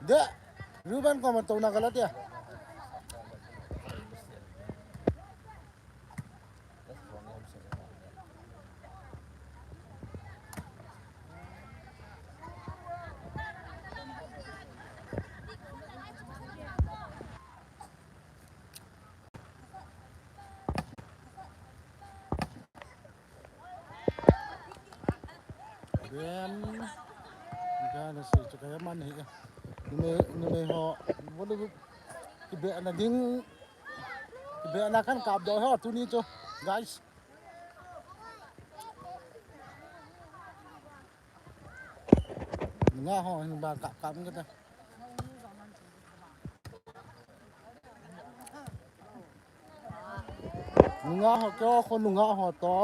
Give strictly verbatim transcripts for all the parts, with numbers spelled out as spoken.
De, Ruben ko man to na gala dia. Bem, gana si chu kaya man hi. Numei, numei ho, bolu kibe na ding, kibe na kan kap do ho, tuni chu, guys. Nga ho, hin ba kap kap kita. Nunga ho kyo ko nunga ho to.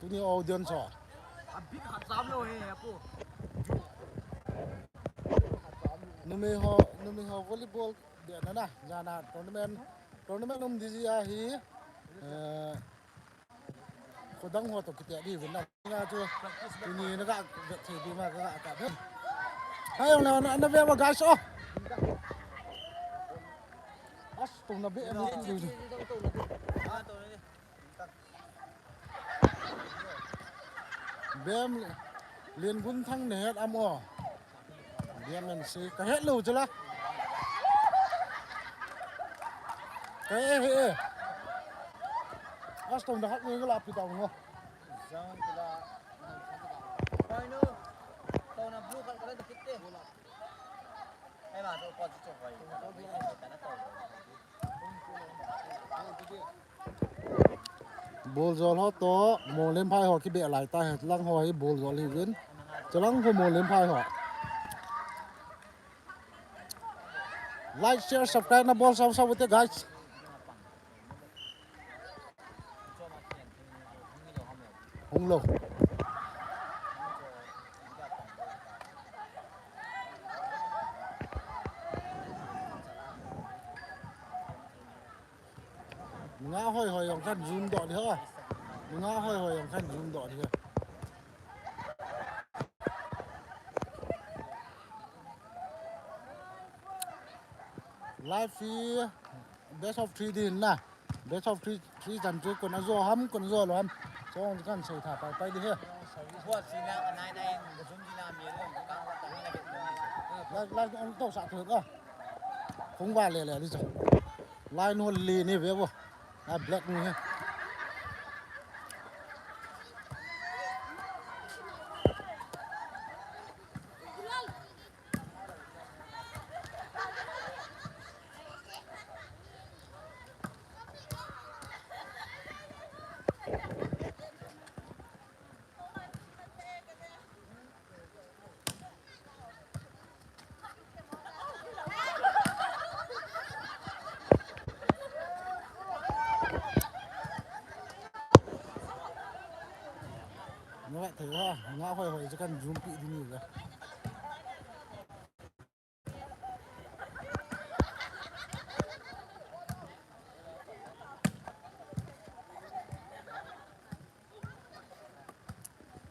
Tuni audience ho. Abit hat sam lo he apu. Numei ho, numei ho volleyball de na na, jana tournament, tournament um di ji ahi. Eh, Khodang ho to kiti di vin na. Nga chu. Tuni na ga ga thei di ma ga ga ka. Hai, na, na, na ve ba, guys, oh. As to na be ni ti. Bem, Lengunthang ne het am o. Bem en si ka het lo chu la. Ka he he. As to na hat ni la pi ta ngo. Zang kila. Koi no. To na blue kal kala da kitte. Bol jol ho to, Molem phai ho kibe lai ta he, lang ho hi bol jol hi vin. Chalang ho Molem phai ho. Like, share, subscribe na bol sau sau te, guys. Hung lo. Nga hoi hoi jong kan zoom doh di ho. Nga hoi hoi jong kan zoom doh di ho. Live feed. Best of three din na. Best of three, three chan chu kon ajo ham, kon ajo lou ham. Chong kan sei tha pai pai di he. Lai, lai, ang to sa thu ko. Khong va le le di chu. Lai no le ni ve bo. A black ni he. Nga thei ha, nga hoi hoi chu kan zoom pi di ni ga.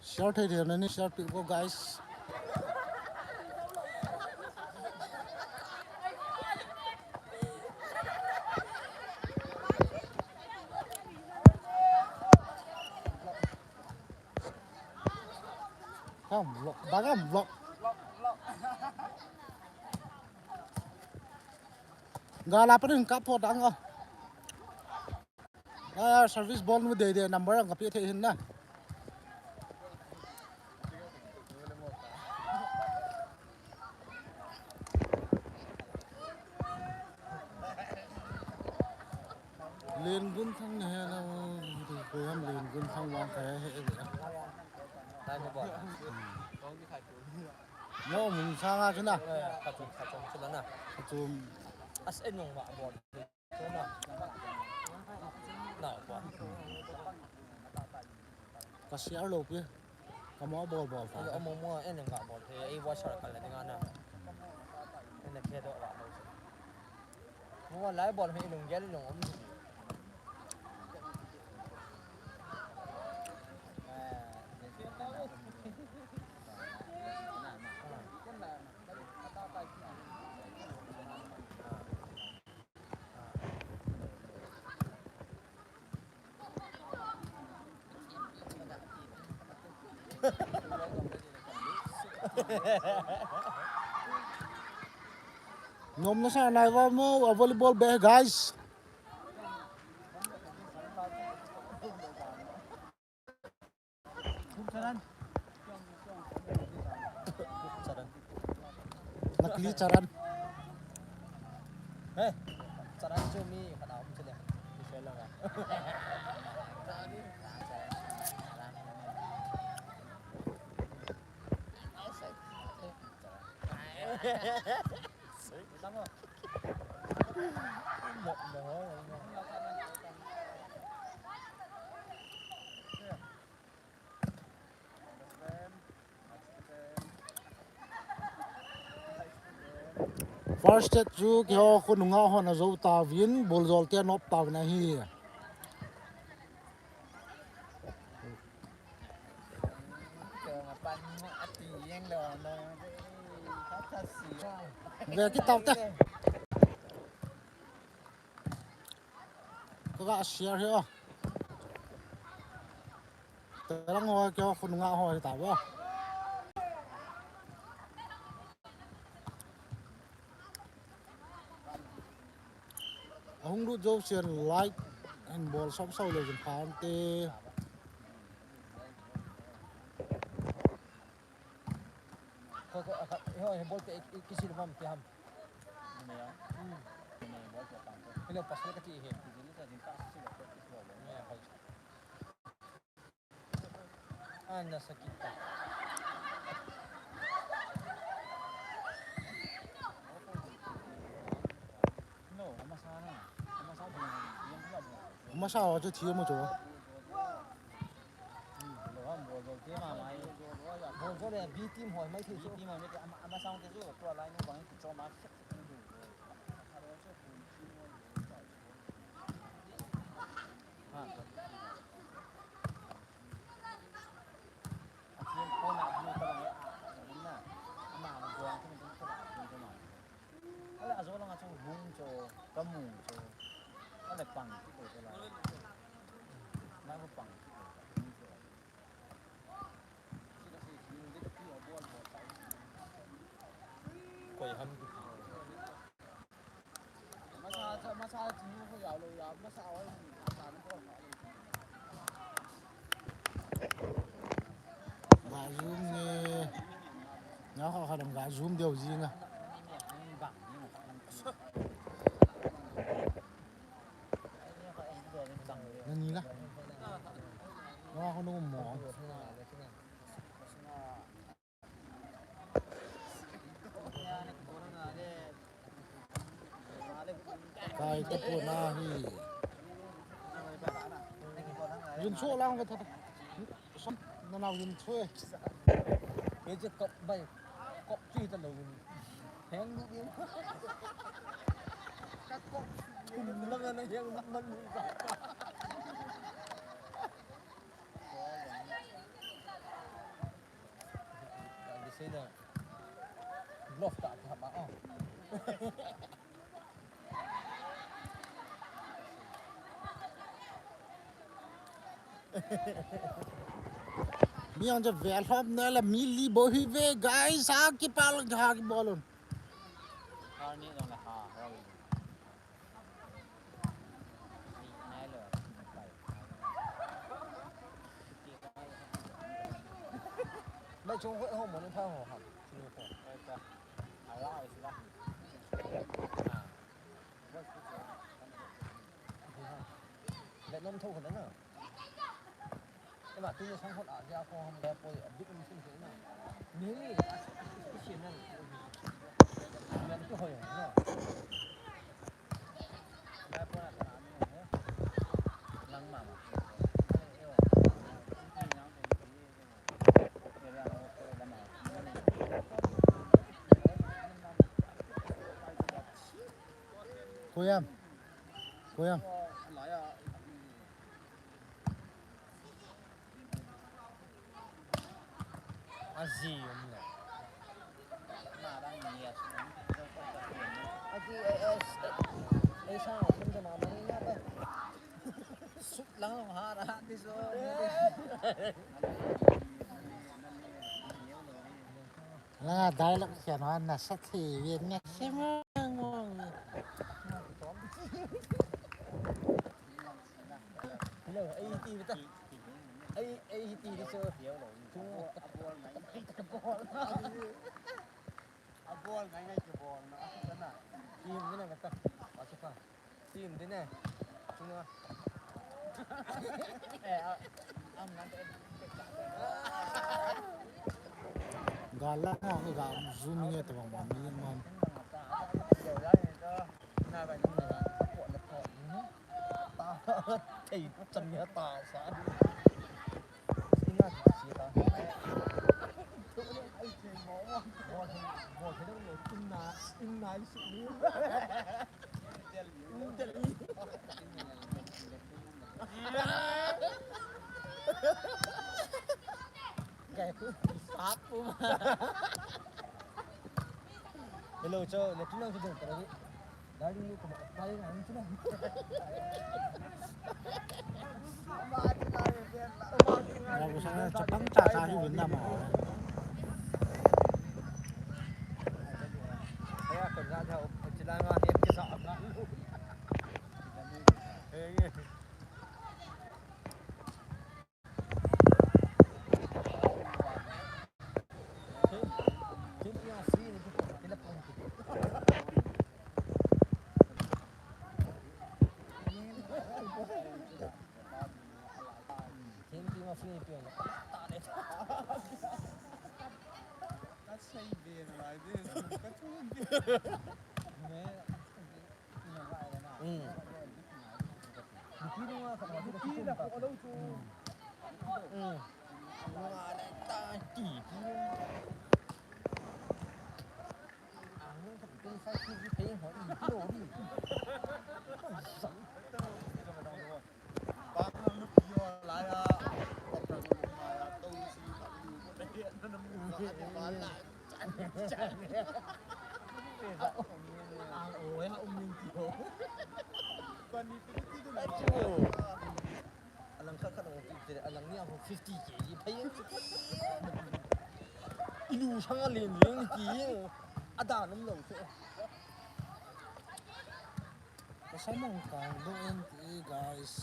Share thei thei na ni share pi ko, guys. Kam vlog, ba kam vlog. Gala pa rin kap pho dang o. Ah, service bol nu dei dei number ang kapi thei hin na. Lengunthang ne he la, ko yam Lengunthang wang kha he he. Dai mo ba. Mo mung sanga chu na. Kachum, kachum chu la na. Kachum. As en nung ma bol. Ka share lou pi. Ka mo bol bol fa. Amo mo en ga bol. Ei wa share kal ding ana. En ke do wa. Mo lai bol hi lung gel lung um. Nom na sa nai va mo, a volleyball be, guys. Nakli charan. Hey, charan chu mi khat a um chu le. First set chu keiho khonunga hon ajou tauvin, ball jol te anop tauvin ahi. Ve kit taute. Kaga share hi o. Talang ho keiho khonunga ho hi tauvo. Ahung lut jouse like and bol sop sop leu jin phante. Ko, ko, a, ka, ho, he bol te, i, i, kisil vam te ham. Hello, pasal ka ti he. Ana sakit ta. No, amasa na. Amasa na. Amasa wa chu thi mo chu. Ala ajo langa chu hung chu, kamu chu. Ala pang chu ko chu la. Na ko pang chu ko. Koi ham ki. Masa, masa chu ko ya lo ya, masa wa. Ga zoom ni. Nga kha kha dam ga zoom deu ji nga. Nani la. Nga kha no mo. Kai ta po na hi. Yun so lang ka ta. Sam na na yun so e. Ye je kop bai. Kop chi ta lo yun. Heng lu yun. Ka kop. Kum lang na heng man lu. Bluff ta, ta ma, oh. Mi ang je ve lhom na la mi li bo hi ve, guys, ha ki pal ha ki bolun. Har ni dong la ha, ha. Mai chung hoi ho mo ni tha ho ha. Vietnam tho ho na. Ema tu ni sang hot a ja ko ham le poi a bit ni sin na. Ni ni a si na. Ni tu hoi na. Koyam. Koyam. Azi yum na. Azi, eh, eh, eh, sa, yum na mama ni na ba? Sut lang ang hara, di so. Nga dialogue khen ho na sa thi wi na se mo mo. Hello, ai ti ta. Ai, ai ti so. Abol ngai ngai kibol na. Team ni na kata. Team din eh. Chunga. Gala na ga zoom nge to bang bang ni man. Thei chan nge ta sa. Ina si ta. Bol, bol, bol, inna, inna si. Hello, cho, le tunang kidong tara ni. Dari ni kuma kai na ni tunang. Ya, ko sana chapang cha cha hi win na ma. Kaya ko na tha, chila nga he kisa. Alang khat khat ang ti, alang ni ang fifty K G phai. Ilu sang a len len ti. Ada nam lo se. Samong kang do en ti guys.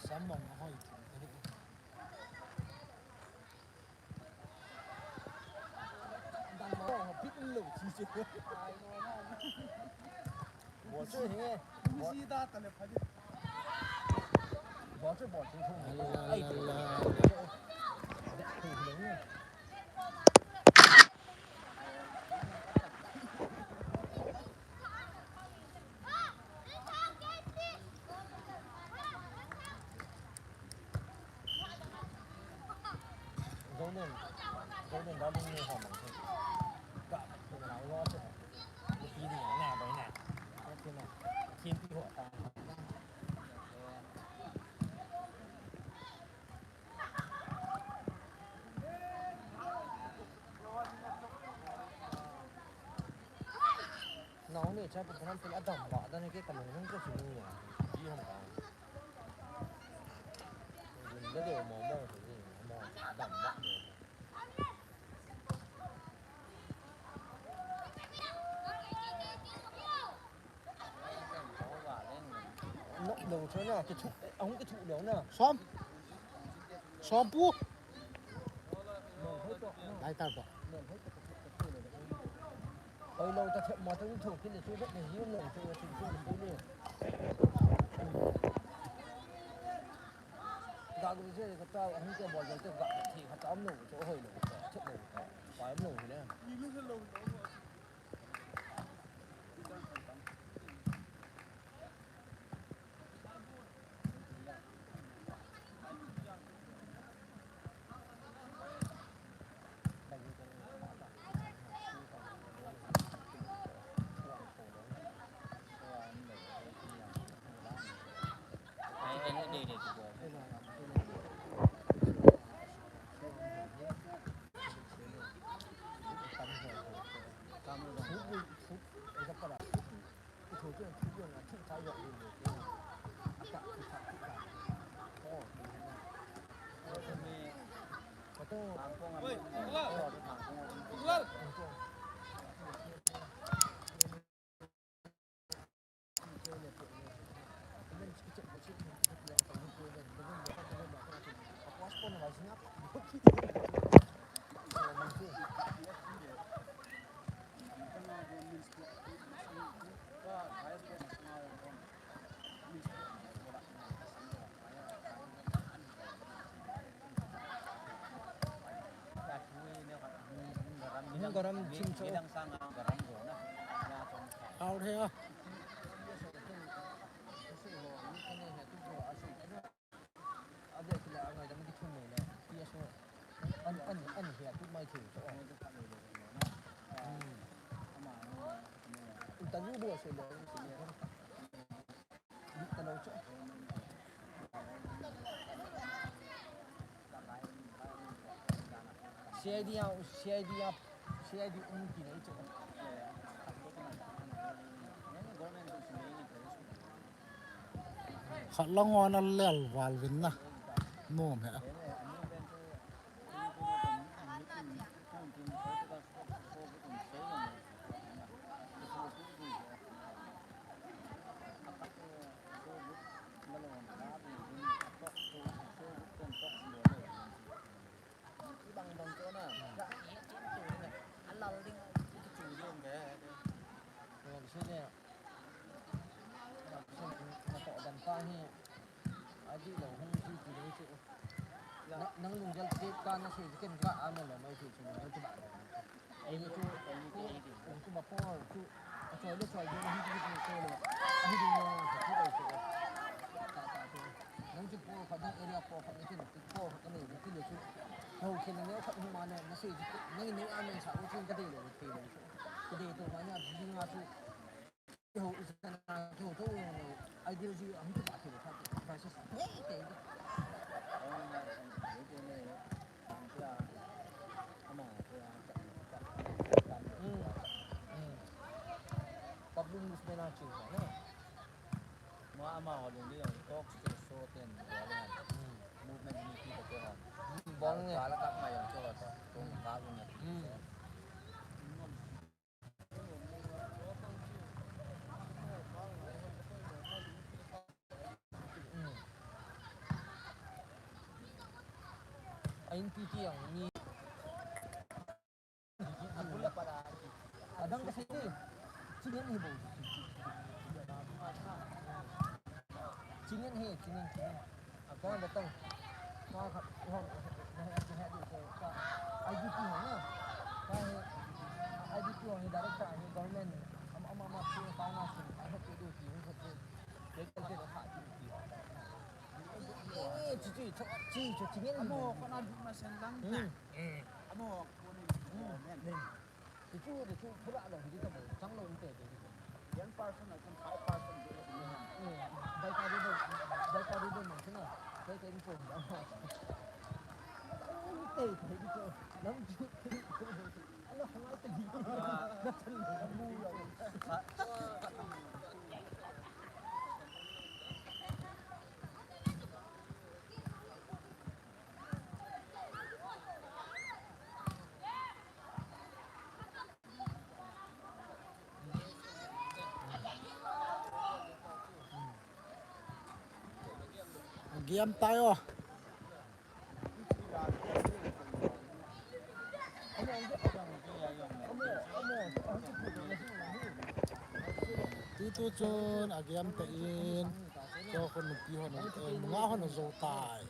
Samong hoi. Nau ni cha pa kan pil adam ba dan ke kalung nung ko sunu ya. Ji ham ka. Gun da de mo mo ni mo adam ba. Lo, lo, cho na, ke thu, ahung ke thu lo na. Som. Som pu. Lai tar ba. Hoi lo ta thep ma ta thu ki le chu ba ni lo chu chu chu ni. Ga gu je ka ta ahung ke bol jo te ga thi kha ta am lo chu hoi lo. Thep lo. Pa am lo ne. Garam chim cho. Out here. C I D a, C I D a, C I D um kina i chu. Khat lang on a lel val vin na. Nom he. Nang lunggel te ka na se ken ka a me lo mai ti chu na ti ba. Ei chu, ei chu ba por chu a choi le choi de na hi ti ti ko le. A hi di mo chu ti ko chu. Ta ta chu. Nang chu por kha dang area por kha ni ti ti por kha ni ti le chu. Ho ken ne kha hu ma ne na se ji. Nang ni a me sa u chu ka de le ti le chu. Ka de to ma na di nga chu. Ho, ho, ho, ideology a hung kibah thei lou kha, crisis. Hey, hey. Hmm. Hmm. Public movement a chu, no? Ma, ama ho lung ding, talk show, show ten, hmm, movement ni ki ko ha. Bol nge. Ka la tak ma yang ko ha. Tung ka lung nge. Hmm. A in P T ang ni. Adang ka sei. Chingen hi bo. Chingen hi, chingen, chingen. Ka batang. Ka khat, hom, na he, na he, ka, I D P ho na. Ka he, I D P ho hi director, hi government, am, am, am, am, ka na sin, I have to do, hi, hi, hi. Ke, ke, ke, ka, hi, hi. Eh, chi, chi, chi, chi, chi, chi, amo, ko na du ma sen lang na. Hmm. Eh. Amo, ko ni, hmm, men. Hmm. Ti chu, ti chu, pura lo, hi ta mo, chang lo, te, te, te. Young person, I think five person, they have to know. Hmm. Dai ka di do, dai ka di do, mo, sina. Dai ka info, mo. Te, te, te, te. Lam chu. Ala, ngai te di. Na chan lo, mu lo. Game tai o. Ti tu chun a game te in. Cho khun nupi hon, eh, nunga hon a jou tai.